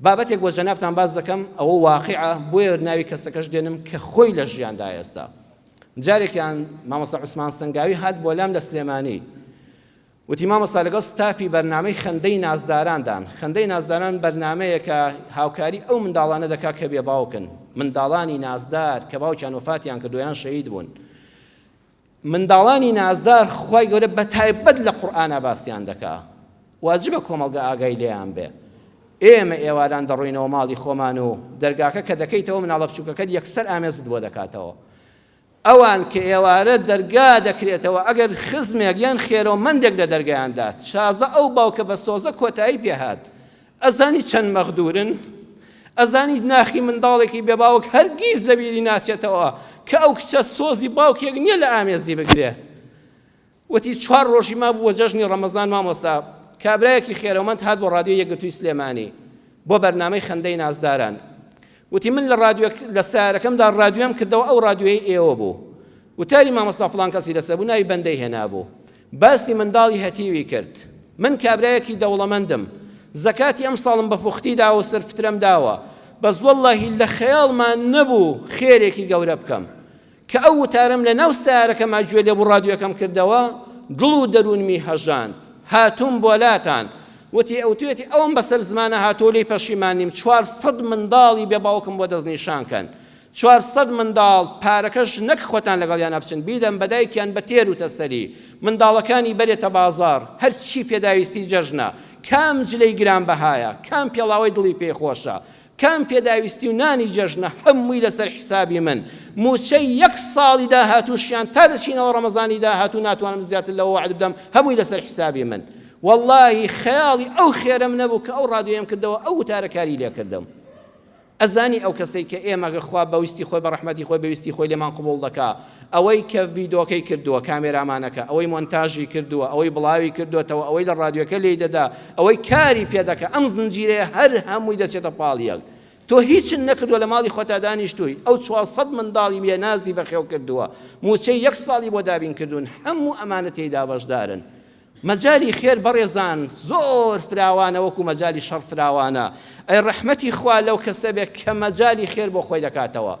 بابەتێک بۆ جەنابتان باس دەکەم ئەوە واقیعە بۆیە ناوی کەسەکەش دێنم کە خۆی لە ژیاندا ئێستا. جارێکیان مامۆستا عوسمان سەنگاوی هات بۆ لام لە سلێمانی وتی مامۆستا لەگەڵ ستافی بەرنامەی خەندەی نازداراندان خەندەی نازداران بەرنامەیەکە هاوکاری ئەو منداڵانە دەکا کە بێ باوکن منداڵانی نازدار کە باوکیان وەفاتیان کردو یان شەهید بوون منداڵانی نازدار خوای گەورە بەتایبەت لە قورئانا باسیان دەکا واجبە کۆمەڵگە ئاگای لێیان بێ ئێمە ئێواران دەڕۆینەوە ماڵی خۆمان و دەرگاکە کە دەکەیتەوە مناڵە بچووکەکەت یەکسەر ئامێزت بۆ دەکاتەوە ئەوان کە ئێوارە دەرگا دەکرێتەوە ئەگەر خزمێک یان خێرەومەندێک لە دەرگایاندا تازە ئەو باوکە بە سۆزە کۆتایی پێهات ئەزانی چەند مەغدورن؟ ئەزانی ناخی منداڵێکی بێ باوک هەرگیز لە بیری ناچێتەوە کە ئەو کچە سۆزی باوکێک نییە لە ئامێزی بگرێ. وتی چوار ڕۆژی مابوو بۆ جەژنی ڕەمەزان مامۆستا کابرایەکی خێرەومەند هات بۆ ڕادیۆی یەکگرتووی سلێمانی بۆ بەرنامەی خەندەی نازداران وتی من لە ڕادیۆ لە سەیارەکەمدا ڕادیۆم کردەوە ئەو ڕادیۆیەی ئێوە بوو وتاری مامۆستا فڵان کەسی لەسەر بوو ناوی بەندەی هێنابوو باسی منداڵی هەتیوی کرد من کابرایەکی دەوڵەمەندم زەکاتی ئەم ساڵم بە پوختی داوە و سەرفترەم داوە بەس وەڵڵاهی لە خەیاڵمان نەبوو خێرێکی گەورە بکەم کە ئەو وتارەم لە ناو سەیارەکەما گوێ لێ بوو ڕادیۆکەم کردەوە دڵ و دەروونمی هەژاند هاتووم بۆ لاتان وتی ئەوتوێتی ئەوم بەسەر زمانە هاتوو لێی پەشیمان نیم 400 منداڵی بێ باوکم بۆ دەستنیشان کەن 400 منداڵ پارەکەش نەک خۆتان لەگەڵیانە بچن بیدەن بە دایکیان بە تێر و تەسەلی منداڵەکانی بەرێتە بازاڕ هەرچی پێداویستی جەژنە کام جلەی گرانبەهایە کام پێڵاوەی دڵی پێی خۆشە کام پێداویستی و نانی جەژنە هەمووی لەسەر حیسابی من، مووچەی یەک ساڵی داهاتووشیان تا دەچینەوە ڕەمەزانی داهاتوو ناتوانم زیاتر لەوە وەعد بدەم هەمووی لەسەر حیسابی من. وەڵڵاهی خەیاڵی ئەو خێرەم نەبوو کە ئەو ڕادیۆیەم کردەوە ئەو وتارە کاری لێکردم. ئەزانی ئەو کەسەی کە ئێمە گە خوا بە ویستی خۆی بە ڕەحمەتی خۆی بە ویستی خۆی لێمان قبوڵ دەکا ئەوەی کە ڤیدۆکەی کردووە کامێرامانەکە ئەوەی مۆنتاژی کردووە ئەوەی بڵاوی کردوێتەوە ئەوەی لە ڕادیۆکە لێی دەدا ئەوەی کاری پێ دەکا ئەم زنجیرەیە هەر هەمووی دەچێتە پاڵ یەک تۆ هیچت نەکردووە لە ماڵی خۆتا دانیشتووی ئەو 400 منداڵی بێ نازی بەخێو کردووە مووچەی یەک ساڵی بۆ دابین کردوون هەموو ئەمانە تێیدا بەشدارن مەجالی خێر بەڕێزان زۆر فراوانە وەکو مەجالی شەڕ فراوانە ئەی ڕەحمەتی خوا لەو کەسە بێ کە مەجالی خێر بۆ خۆی دەکاتەوە.